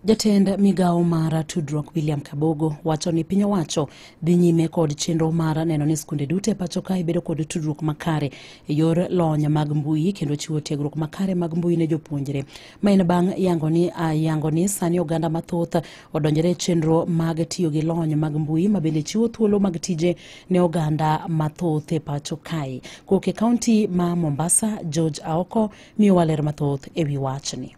Jatend migawo mar tudruok William Kabogo wacho ni piny owacho dhi nyime kod chenro mar neno ni skunde duto e pacho kae bedo kod tudruok makare e yor lony mag mbui kendo chiwo tiegruok makare mag mbui ne jopuonjre. Ma en bang' yango ni sani oganda mathoth odonjore e chenro mag tiyo gi lony mag mbui ma bende chiwo thuolo mag tije ne oganda mathoth e pacho kae. Kowuok e kaunti ma Mombasa, George Aoko miyowa ler mathoth e wi wachni.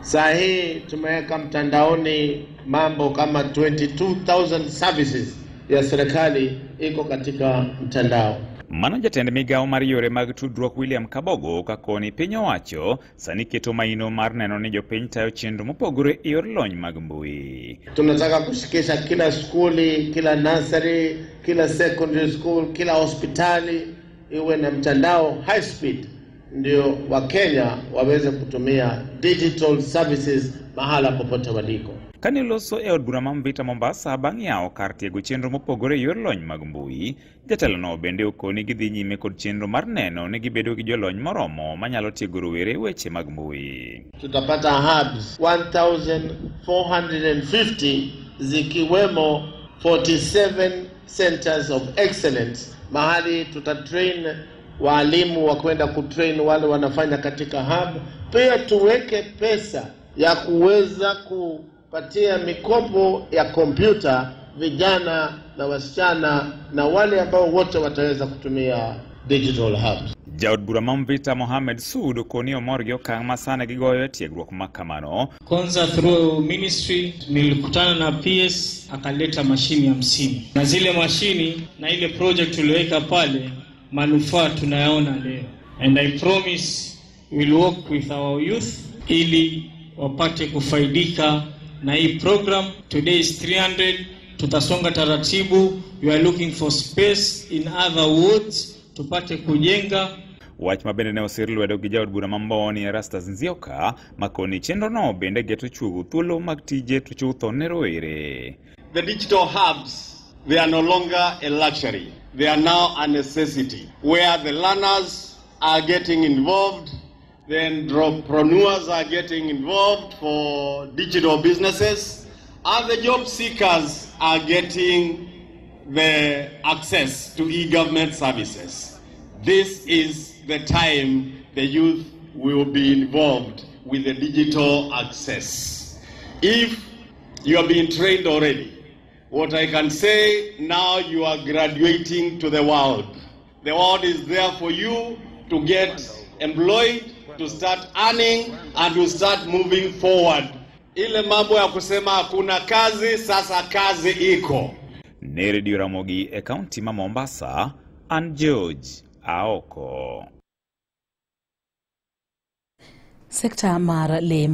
Saa hii tumeweka mtandaoni mambo kama 22,000 services ya serikali iko katika mtandao. Mano jatend migawo mar yore mag tudruok William Kabogo ka koni piny owacho sani keto maino mar neno ni jopiny tayo chenro mopogore e yor lony mag mbui. Tunataka kushikisha kila skuli, kila nursery, kila secondary school, kila hospitali iwe na mtandao high speed, ndio Wakenya waweze kutumia digital services mahala popote waliko. Kane loso e od bura ma Mvita Mombasa bang' yawo kar tiego chenro mopogore e yor lony mag mbui, jatelono bende okoni gidhi nyime kod chenro mar neno ni gibedo gi jolony moromo manyalo tiego rowere e weche mag mbui. Tutapata hubs 1450 zikiwemo 47 centers of excellence, mahali tutatrain waalimu wa kwenda kutrain wale wanafanya katika hub. Pia tuweke pesa ya kuweza kupatia mikopo ya kompyuta vijana na wasichana na wale ambao wote wataweza kutumia digital hubs. Jaod bura ma Mvita Mohamed Sud okoni omor gi okang' ma sani gigoyo e tiegruok ma kamano. Kwanza through ministry nilikutana na PS, akaleta mashini 50 na zile mashini na ile project tuliweka pale, manufaa tunayaona leo, and I promise we'll work with our youth ili wapate kufaidika na hii program. Today is 300, tutasonga taratibu. We are looking for space in other wards tupate kujenga. Wach ma bende ne osir lwedo gi jaod bura ma Mboni, Erastus Nzioka, makoni chenrono bende geto chuogo thuolo mag tije to chutho ne rowere. The digital hubs, they are no longer a luxury. They are now a necessity, where the learners are getting involved, the entrepreneurs are getting involved for digital businesses, and the job seekers are getting the access to e-government services. This is the time the youth will be involved with the digital access. If you have been trained already, what I can say now, you are graduating to the world. The world is there for you to get employed, to start earning, and to start moving forward. Ile mambo ya kusema hakuna kazi, sasa kazi iko. Ne Radio Ramogi e kaunti ma Mombasa, an George Aoko. Sekta mar le